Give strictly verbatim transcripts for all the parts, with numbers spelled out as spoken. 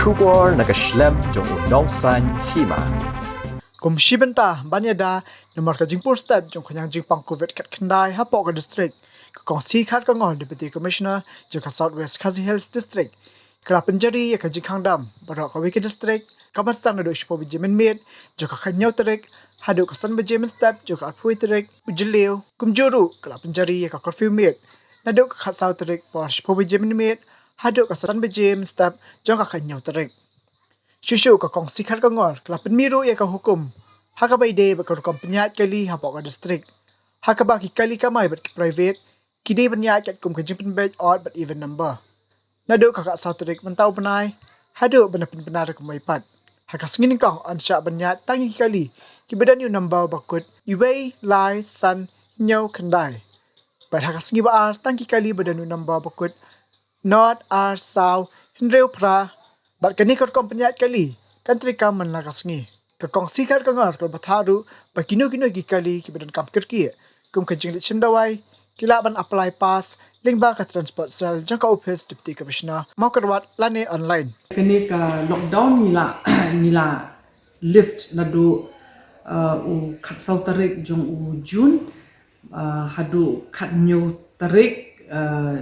Khubor na ka shlem jong u nongsan hima. Kum shi bynta ban ïada namar ka jingpur stet jong ka jingpang covid khatkhyndai hapoh ka district, ka kong C Kharkongor Deputy Commissioner jong ka South West Khasi Hills District ka la pynjari ïa ka jingkhang dam baroh kawei ka district, kaba sdang naduh shiphew baje mynmiet jong ka khathynñiew tarik haduh ka san baje mynstep jong ka arphew tarik u Jylliew. Kumjuh ruh ka la pynjari ïa ka curfew miet naduh ka khatsaw tarik por shiphew baje mynmiet haduh ka san baje mynstep jong ka khathynñiew tarik. Shuh shuh ka kong C Kharkongor ka la pynmih ruh ïa ka hukum ha kaba ïadei bad ka rukom pynïaid kali hapoh ka district, ha kaba ki kali kamai bad ki private ki dei ban ïaid katkum ka jingpynbeit odd bad even number naduh ka khatsaw tarik mynta u bnai haduh ban da pynbna da kumwei pat. Ha ka sngi nyngkong yn shah ban ïaid tang ïa ki kali kiba don ïa u number ba kut uwei, lai, san, hynñiew, khyndai. Bad ha ka sngi ba ar tang ki kali ba don ïa u number ba kut nod, ar, saw, hynriew, phra. Bad kane ka rukom pynïaid kali kan treikam man la ka sngi. Ka kong C Kharkongor ka la batai ruh ba kino kino ki kali kiba donkam kyrkieh kum ka jingleit shim dawai ki lah ban apply pass lyngba ka transport cell jong ka ophis Deputy Commissioner Mawkyrwat lane online. Kane ka lockdown ngi la ngi la lift naduh uh, u khatsaw tarik jong u June uh, haduh khathynñiew tarik uh,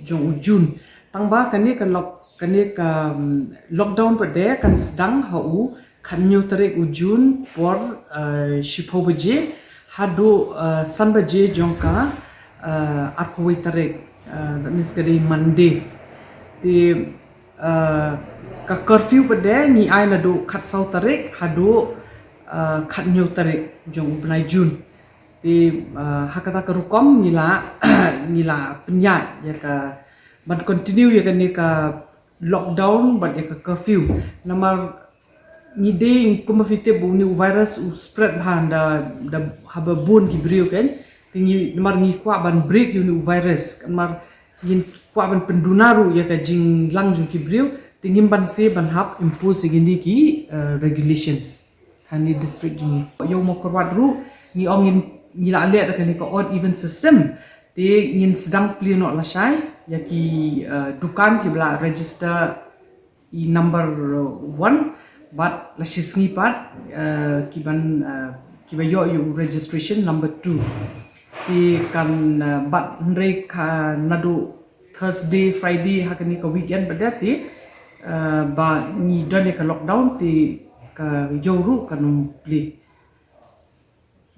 jong u June. Tang ba kane ka lock kane ka um, lockdown pat de kan sdang ha u khathynñiew tarik u June por uh, shiphew baje haduh uh, san baje jong ka uh, arphew tarik, uh, that means ka dei Monday. Te uh, ka curfew pat de ngi ai naduh khatsaw tarik haduh uh, khathynñiew tarik jong u bnai June. Te uh, ha kata ka rukom ngi la ngi la pynïaid ïa ka ban continue ïa kane ka lockdown bad ïa ka curfew. Namar ngi dei kumba phi tip ba une u virus u spread bha da da haba bun ki briew kan. Te ngi namar ngi kwah ban break ïa une u virus. Namar ngin kwah ban pynduna ruh ïa ka jinglang jong ki briew. Te ngim banse ban hap impose ïa kine ki uh, regulations. Hangne district jong ngi. Ïa u Mawkyrwat ruh ngi ong ngin ngi la leh da kane ka odd even system. Te ngin sdang plie noh lashai ïa ki uh, dukan kiba la register i number uh, one bad la shisngi pat uh, kiban uh, kiba ïoh ïa u registration number two. Te kan uh, bad hynrei ka naduh Thursday, Friday ha kane ka weekend pat de te uh, ba ngi don ïa ka lockdown te ka ïew ruh kan ym plie.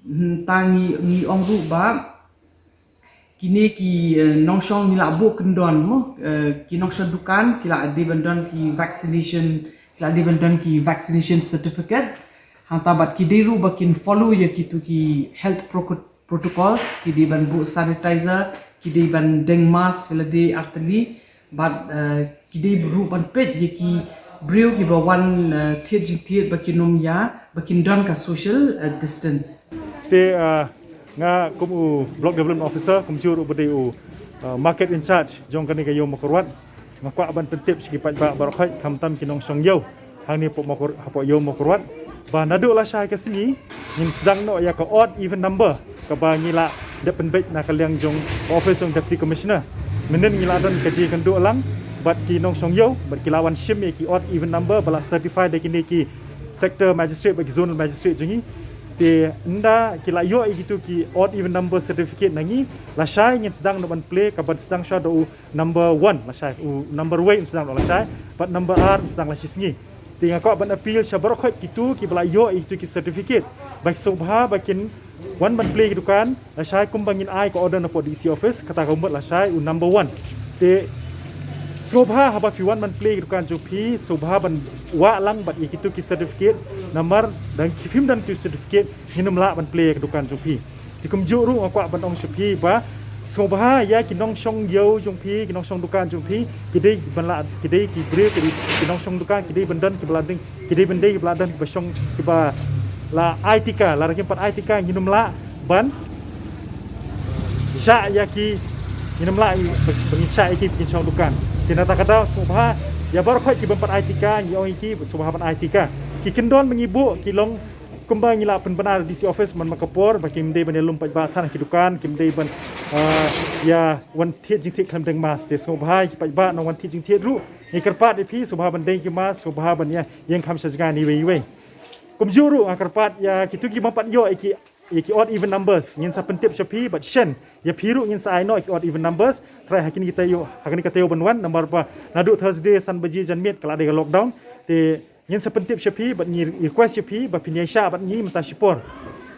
Hmm, ta ngi ngi ong ruh ba kine ki uh, nongshong ngi la buh kyndon mo uh, ki nongshong dukan ki la dei ban don ki vaccination ki la dei ban don ki vaccination certificate. Hangta bad ki dei ruh ba kin follow ïa kitu ki health proco- protocols, ki dei ban buh sanitizer, ki dei ban deng mask lade artylli bad uh, ki dei ruh ban peit ïa ki briew kiba wan uh, thied jingthied ba kin ym ïa ba kin don ka social uh, distance. Te uh, nga kum u block development officer kumjuh ruh ba dei u uh, market in charge jong kane ka ïew Mawkyrwat. Nga kwah ban pyntip sha ki paidbah baroh khoit khamtam ki nongshong ïew hangne hapoh Mawkyr- hapoh ïew Mawkyrwat ba naduh lashai ka sngi ngin sdang noh ïa ka odd even number kaba ngi la dep pynbeit na ka liang jong office jong Deputy Commissioner. Mynnin ngi la don ka jingïakynduh lang bad ki nongshong ïew bad ki la wan shim ïa ki odd even number ba la certify da kine ki sector magistrate bad ki zonal magistrate jong ngi. Te ynda ki la ïoh ïa kitu ki odd even number certificate na ngi, lashai ngin sdang noh ban plie kaban sdang shuwa da u number one lashai, u number wei un sdang noh lashai bad number ar un sdang la shisngi. Te nga kwah ban appeal sha baroh khoit kitu kiba la ïoh ïa kitu ki certificate ba ki sngewbha ba kin wan ban plie ki dukan lashai kumba ngin ai ka order napoh D C office, kata ka mut lashai u number one. Te sngewbha haba phi wan ban plie ki dukan jong phi sngewbha ban wah lang bad ïa kitu ki certificate, namar dang ki phim don ki certificate ngin ym lah ban plie ïa ki dukan jong phi. Te kumjuh ruh nga kwah ban ong sha phi ba sngewbha ïa ki nongshong ïew jong phi, ki nongshong dukan jong phi, ki dei ban la, ki dei ki briew, ki dei ki nongshong dukan, ki dei ban don kiba la ding, ki dei ban dei kiba la don kiba shong kiba la ai tika, lada kim pat ai tika ngin ym lah ban shah ïa ki, ngin ym lah ban shah ïa ki, ki nongshong dukan. Te na kata ka daw sngewbha ïa baroh khoit ki bym pat ai tika, ngi ong ïa ki sngewbha ban ai tika. Ki kyndon ba ngi buh ki long kumba ngi la pynbna D C office man ka por ba kim dei ban ïalum paidbah than ki dukan, kim dei ban, ah, ïa wan thied jingthied khlem deng mask. Te sngewbha ïa ki paidbah nang wan thied jingthied ruh Ngi kyrpad ïa phi sngewbha ban deng ki mask, sngewbha ban ïa ïeng kham sha jngai iwei iwei. Kumjuh ruh nga kyrpad ïa kito ki bym pat ïoh ïa ki, ïa ki odd even numbers, ngin sa pyntip sha phi bad shen ïa phi ruh ngin sa ai noh ïa ki odd even numbers. Trai ha kine ki taïew, ha kine ki taïew ban wan, namar ba naduh Thursday san baje janmiet ka la dei ka lockdown. Te ngin sa pyntip sha phi bad ngi request ïa phi ba phin ïaishah bad ngi mynta shipor.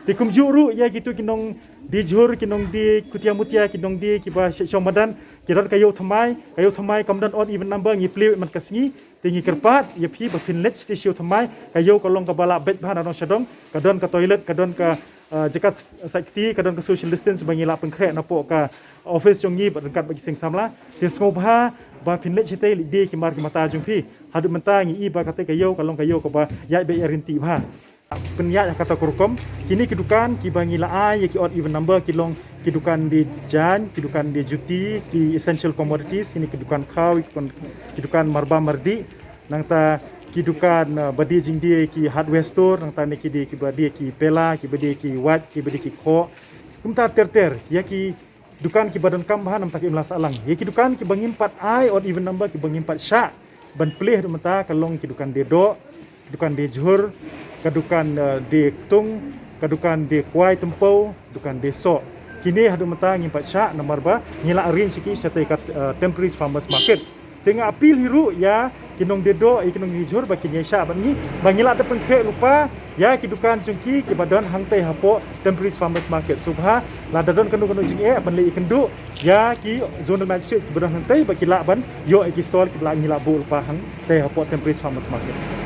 Te kumjuh ruh ïa kito ki nongdie jhur, ki nongdie kutia mutia, ki nongdie kiba shong madan, ki don ka ïew thymmai, ka ïew thymmai kam don odd even number, ngi plie man ka sngi. Te ngi kyrpad ïa phi ba phin leit sha ïew thymmai, ka ïew ka long kaba lah beit bha na dong sha dong, ka don ka toilet, ka don ka, ah, jaka sait kti, ka don ka social distance ba ngi lah pynkhreh napoh ka office jong ngi bad ryngkat bad ki seng samla. Te sngewbha ba phin leit shatei leit die ki mar ki mata jong phi. Haduh mynta ngi i ba katei ka ïew ka long ka ïew kaba ïaid beit ïaid ryntih bha. Pynïaid ha kata ka rukom, kine ki dukan kiba ngi la ai ïa ki odd even number ki long ki dukan die jaiñ, ki dukan die juti, ki essential commodities, kine ki dukan khaw, ki dukan, ki dukan marba mardi, nangta ki dukan, uh, ba die jingdie ki hardware store, nangta ne ki die kiba die ki pela, kiba die ki wait, kiba die ki khoh. Kumta ter ter ïa ki dukan kiba donkam bha namta kim lah sah lang. Ïa ki dukan kiba ngim pat ai odd even number, kiba ngim pat shah ban plie haduh mynta ka long ki dukan die doh, ki dukan die jhur, ka dukan, eh, die ktung, ka dukan die kwai tympew, dukan die soh. Kine haduh mynta ngim pat shah namar ba ngi la arrange ïa ki shatei ka, eh, temporary farmers market. Te nga appeal hi ruh ïa ki nongdie doh, ïa ki nongdie jhur ba kin ïaishah bad ngi, ba ngi lah da pynkhreh lypa ïa ki dukan jong ki kiba don hangtei hapoh temporary farmers market. Sngewbha lada don kano kano jingeh ban leit ïakynduh ïa ki zonal magistrates kiba don hangtei ba ki lah ban ïoh ïa ki stall kiba lah ngi lah buh lypa hangtei hapoh temporary farmers market.